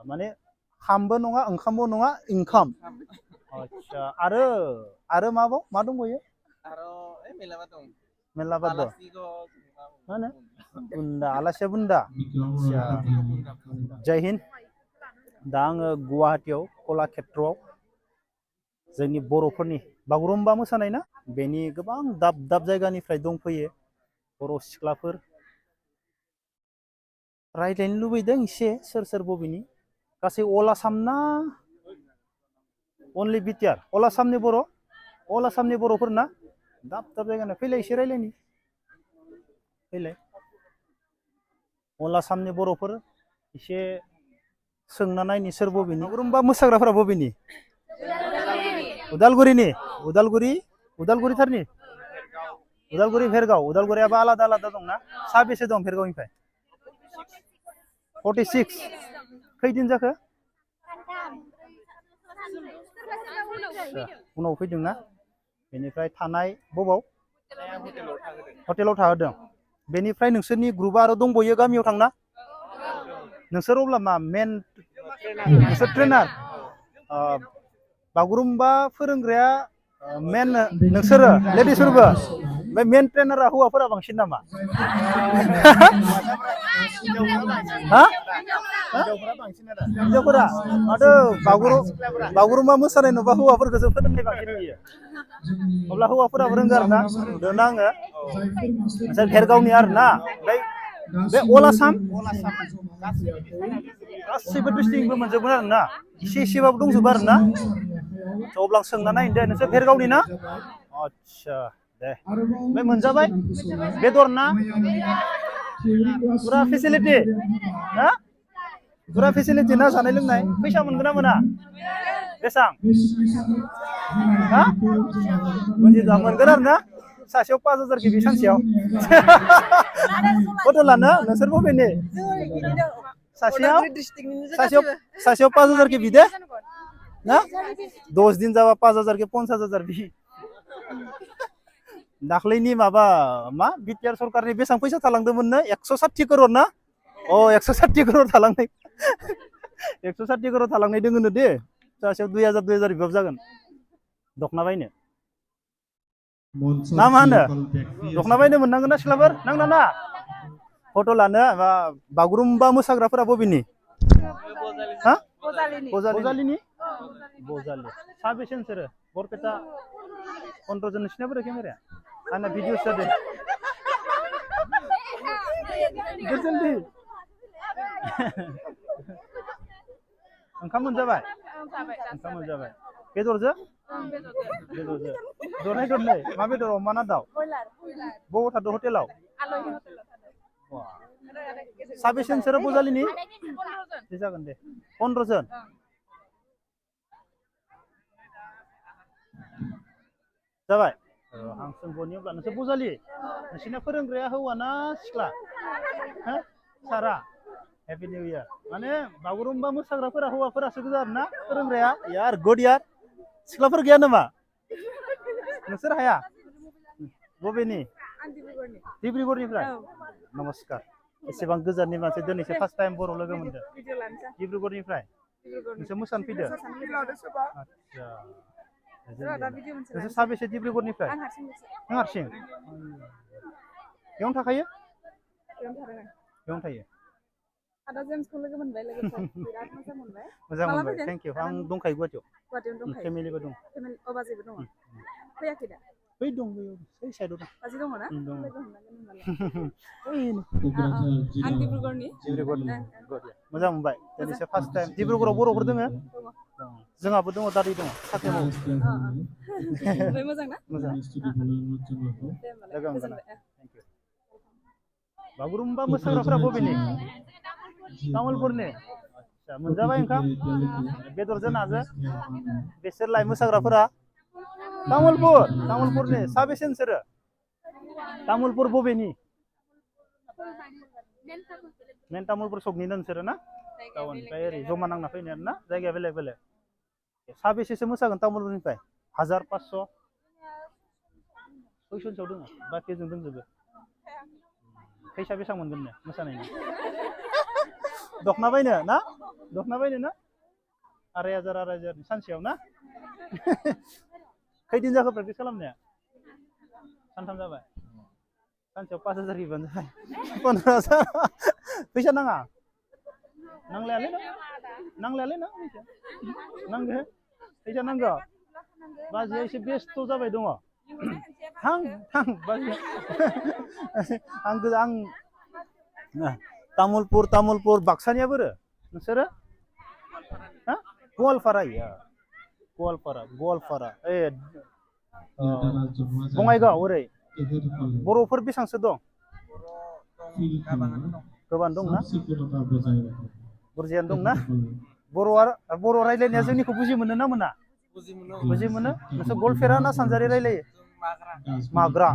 माने खामबो नङा ओंखामबो नङा इंखाम आच्छा आरो माबाव मा दंबायो आरो मेलाबा दं मेलाबा दं मा होनो बुन्दा आलासिया बुन्दा आच्छा जय हिन्द दा आङो गुवाहाटीयाव कलाक्षेत्रआव जोंनि बर'फोरनि बागुरुम्बा मोसानाय ना बेनि गोबां दाब दाब जायगानिफ्राय दंफैयो बर' सिख्लाफोर रायज्लायनो लुबैदों एसे सोर बबेनि गासै अल आसाम ना अनलि बिटिआर अल आसामनि बर'फोर ना दाब दाब जायगानि फैलाय एसे रायज्लायनि फैलाय अल आसामनि बर'फोर एसे सोंना नायनि सोर बबेनि बागुरुम्बा मोसाग्राफोरा बबेनि उदालगुरिनि उदालगुरिथारनि उदालगुरि भेरगाव उदालगुरियाबो आलादा आलादा दंना साबेसे दं भेरगावनिफ्राय 46 खैदिन जाखो उनाव फैदोंना बेनिफ्राय थानाय बबाव हटेलाव थाहोदों बेनिफ्राय नोंसोरनि ग्रुपआ आरो दंबावयो गामियाव थांना नोंसोर अब्ला मा मेन नोंसोर ट्रेनार बागुरुम्बा फोरोंग्राया मेन नोंसोरो लेडिसफोरबो ओमफ्राय मेन ट्रेनारा हौवाफोरा बांसिन नामा हा हिनजावफोरा माथो बागुरुम्बा मोसानाय नुबा हौवाफोरखौसो फोरोंनाय बांसिन नुयो अब्ला हौवाफोराबो रोंगो आरोना नुदोंना आङो नोंसोर भेरगावनि आरोना ओमफ्राय बे अल आसाम गासैबो डिस्ट्रिक्टबो मोनजोबगोन आरोना एसे एसेबाबो दंजोबो आरोना अब्ला आं सोंना नायनो दे नोंसोर भेरगावनि ना आच्छा दे ओमफ्राय मोनजाबाय बेदर ना फुरा फेसिलिटि हा फुरा फेसिलिटि ना जानाय लोंनाय फैसा मोनगोन ना मोना बेसां हा मोनगोन आरो ना सासेयाव 5000 के बे सानसेयाव हटेलानो नोंसोर बबेनि सासेयाव 5000 के बिदे ना 10 दिन जाबा 5000 के 50000 बि दाख्लैनि माबा मा बिटिआर सरकारनि बेसेबां फैसा थालांदोंमोननो 160 करोड़ ना अ 160 करोड़ थालांनाय 160 करोड़ थालांनाय दोङोनो दे सासेयाव 2000 बिबाबो जागोन दखना बायनो ना मा होनो दखना बायनो मोननांगोन ना सिख्लाफोर नांना ना फट' लानो बागुरुम्बा मोसाग्राफोरा बबेनि हा बजालिनि बजालि साबेसे नोंसोरो बरपेटा 15 जन नोंसिना बोरै केमेराया आंना भिडिअ जादों गोजोनदि ओंखाम मोनजाबाय ओंखाम मोनजाबाय बेदरजों दरनै मा बेदर अमा ना दाउ बबाव थादों हटेलाव साबेसे नोंसोरो बजालिनि जागोन दे 15 जन जाबाय आं सोंबोनि अब्ला नोंसोर बजालि नोंसिना फोरोंग्राया हौवा ना सिख्ला हो सारा हेपि निउ इयार माने बागुरुम्बा मोसाग्राफोरा हौवाफोरासो गोजा आरोना फोरोंग्राया यार गुड यार सिख्लाफोर गैया नामा नोंसोर हाया बबेनि डिब्रुगड़निफ्राय नमस्कार एसेबां गोजाननि मानसि दिनैसो फार्स्ट टाइम बर' लोगो मोनदों डिब्रुगड़निफ्राय नोंसोर मोसानो फैदो आच्छा नोंसोर साबेसे डिब्रुगड़निफ्राय नों हारसिं बेयावनो थाखायो बेयावनो थायो आदा जेम्सखौ लोगो मोनबाय लोगोफोर बिराद मोजां मोनबाय थेंक इउ आं दंखायो गुवाहाटीयाव दंखायो फेमिलिबो दं बाजैबो दङ फैयाखै दा बै दं बै साइडआव दं बाजै दङ ना दं लोगो हमनांगोन होनबालाय आं डिब्रुगड़नि मोजां मोनबाय दिनैसो फार्स्ट टाइम डिब्रुगड़आव बर'फोर दोङो जोंहाबो दङ दादै दङ साख्रि मावो ओमफ्राय मोजां ना मोजां लोगो मोनगोन थेंक इउ बागुरुम्बा मोसाग्राफोरा बबेनि तामुलपुरनि आच्छा मोनजाबाय ओंखाम बेदरजों नाजों बिसोरलाय मोसाग्राफोरा तामुलपुरनि साबेसे नोंसोरो तामुलपुर बबेनि मेन तामुलपुर सकनिनो नोंसोरो ना टाउननिफ्राय ओरै जमा नांना फैनाय आरो ना जायगाया बेलेग बेलेग साबेसेसो मोसागोन तामुलपुरनिफ्राय 1000 500 सयसनसोआव दङ बाखि जों दंजोबो फैसा बेसेबां मोनगोन नो मोसानायनि दखना बायनो ना दख'ना बायनो ना 2,500 सानसेयाव ना खैदिन जाखो प्रेक्टिस खालामनाया सानथाम जाबाय सानसेयाव 5,000 होबानो जाबाय 15,000 फैसा नाङा नांलायालै ना नांलायालै ना फैसा नांगो फैसा नांगौ बाजैया एसे बेस्थ' जाबाय दङ थां थां बाजैया आं तामुलपुर बाक्सानिया बोरो नोंसोरो हा गवालपारा गवालपारा ए बङाइगाव ओरै बर'फोर बेसांसो दं गोबां दंना बुरजायानो दंना बर' रायलायनाया जोंनिखौ बुजि मोनो ना मोना बुजि मोनो नोंसोर गलफेरा ना सानजारि रायलायो माग्रा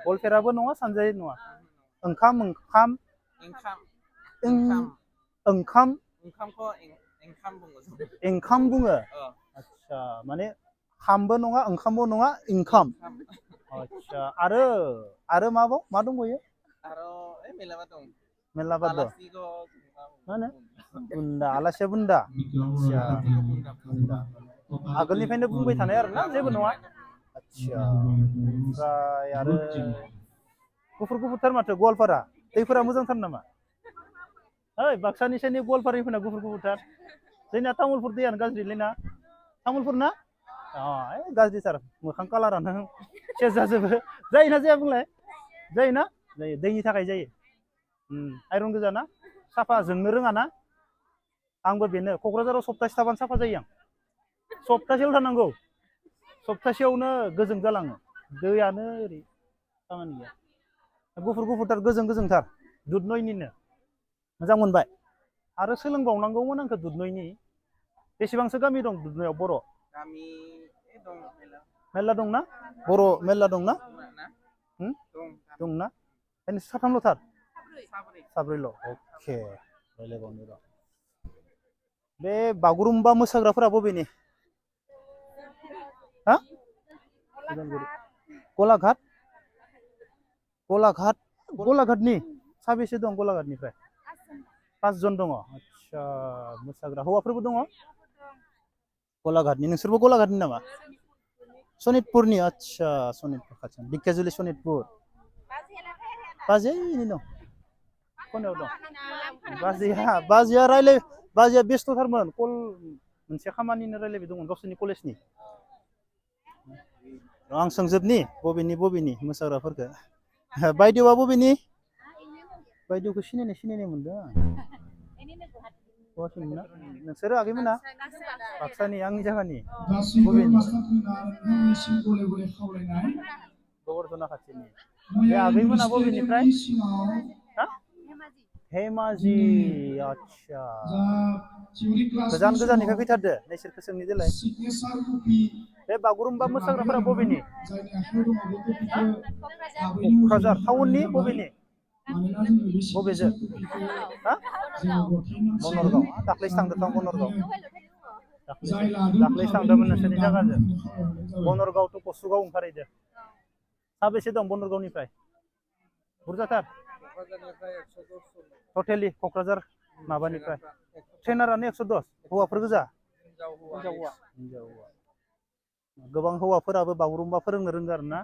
गलफेराबो नङा सानजारि नङा ओंखाम ओंखाम बुङो आच्छा माने खामबो नङा ओंखामबो नङा इंखाम आच्छा आरो मा दंबायो मेरलाबा दं मा होनो बुन्दा आलासिया बुन्दा आगोलनिफ्रायनो बुंबाय थानाय आरोना जेबो नङा आच्छा ओमफ्राय आरो गुफुरथार माथो गवालपारा दैफोरा मोजांथार नामा ओइ बाक्सानि सायनि गवालपारानिफोरना गुफुरथार जोंना तामुलपुर दैयानो गाज्रिलै ना तामुलपुर ना गाज्रिथार मोखां कालारानो सेस जाजोबो जायोना जाया बुंलाय जायोना जायो दैनि थाखाय जायो आइरन गोजा ना साफा जोंनो रोङा ना आंबो बेनो क'क्राझाराव सप्तासे थाबानो साफा जायो आं सप्तासेल' थानांगौ सप्तासेयावनो गोजों जालाङो दैयानो ओरै खामानि गैया गुफुरथार गोजोंथार दुधनयनिनो मोजां मोनबाय आरो सोलोंबावनांगौमोन आंखौ दुधनयनि बेसेबांसो गामि दं दुधनयआव बर' गामि दं मेरला दंना बर' मेरला दंना दंना साथामल'थार साब्रैल' अके रायलायबावनो र' बे बागुरुम्बा मोसाग्राफोरा बबेनि हा गलाघाटनि साबेसे दं गलाघाटनिफ्राय 5 जन दङ आच्छा मोसाग्रा हौवाफोरबो दङ गलाघाटनि नोंसोरबो गलाघाटनि नामा सनितपुरनि आच्छा सनितपुर खाथियाव दिकेजुलि सनितपुर बाजैनि दं खनायाव दं बाजैया बेस्थ'थारमोन कल मोनसे खामानिनो रायलायबाय दंमोन गावसोरनि कलेजनि आं सोंजोबनि बबेनि मोसाग्राफोरखौ बायदेवआ बबेनि बायदेवखौ सिनायनाय मोनदों नोंसोरो आगैमोना बाक्सानि आंनि जायगानि बबेनि गोबोरदना खाथिनि बे आगैमोना बबेनिफ्राय धेमाजि आच्छा गोजाननिफ्राय फैथारदो नोंसोरखौ सोंनि देलाय बे बागुरुम्बा मोसाग्राफोरा बबेनि क'क्राझार टाउननि बबेनि बबेजों बनरगाव दाख्लैसो थांदों बनरगाव दाख्लैसो थांदोंमोन नोंसोरनि जायगाजों बनरगाव टु कसुगाव ओंखारहैदो साबेसे दं बनरगावनिफ्राय बुरजाथार टटेलि क'क्राझार माबानिफ्राय ट्रेनारानो 110 हौवाफोर गोजा हिनजाव हौवा गोबां हौवाफोराबो बागुरुम्बा फोरोंनो रोंगो आरो ना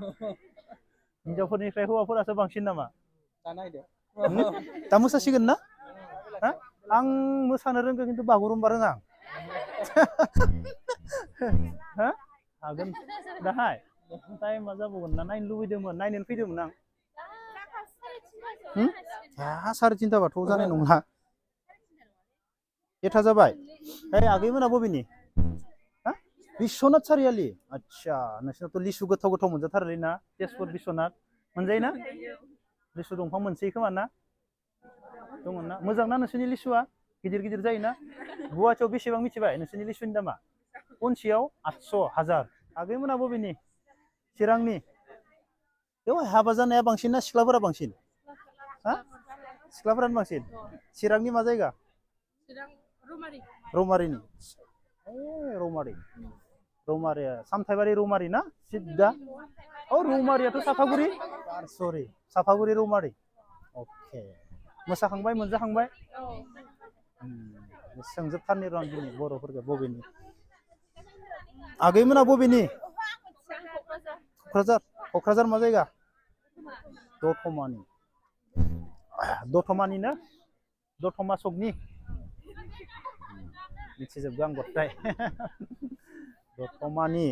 हिनजावफोरनिफ्राय हौवाफोरासो बांसिन नामा दा मोसासिगोन ना आं मोसानो रोंगो खिन्थु बागुरुम्बा रोङा हागोन दाहाय टाइमा जाबावगोन ना नायनो लुबैदोंमोन नायनोनो फैदोंमोन आं 3:30बाथ' जानाय नङा एथा जाबाय आगैमोना बबेनि बिश्वनाथ सारियालि आच्छा नोंसोरनाथ' लिसु गोथाव मोनजाथारोलै ना तेजपुर बिश्वनाथ मोनजायोना लिसु दंफां मोनसै खोमा ना दङ ना मोजां ना नोंसोरनि लिसुआ गिदिर जायोना गुवाहाटियाव बेसेबां मिथिबाय नोंसोरनि लिसुनि दामा पनसेयाव 800 1000 आगैमोना बबेनि चिरांनि बेयाव हाबा जानाया बांसिन ना सिख्लाफोरा बांसिन सिख्लाफोरानो बांसिन चिरांनि मा जायगा रौमारिनि रौमारिया सामथाइबारि रौमारि ना सिद्दा रौमारियाथ' साफागुरि रौमारि अके मोसाखांबाय मोनजाखांबाय सोंजोबथारनि र' आं दिनै बर'फोरखौ बबेनि आगैमोना बबेनि क'क्राझार मा जायगा दतमानि ना दतमा सकनि मिथिजोबगौ आं गथाय दतमानि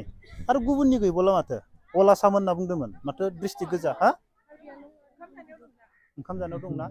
आरो गुबुननि गैबावला माथो अलासामोन होनना बुंदोंमोन माथो डिस्ट्रिक्ट गोजा हा ओंखाम जानायाव दंना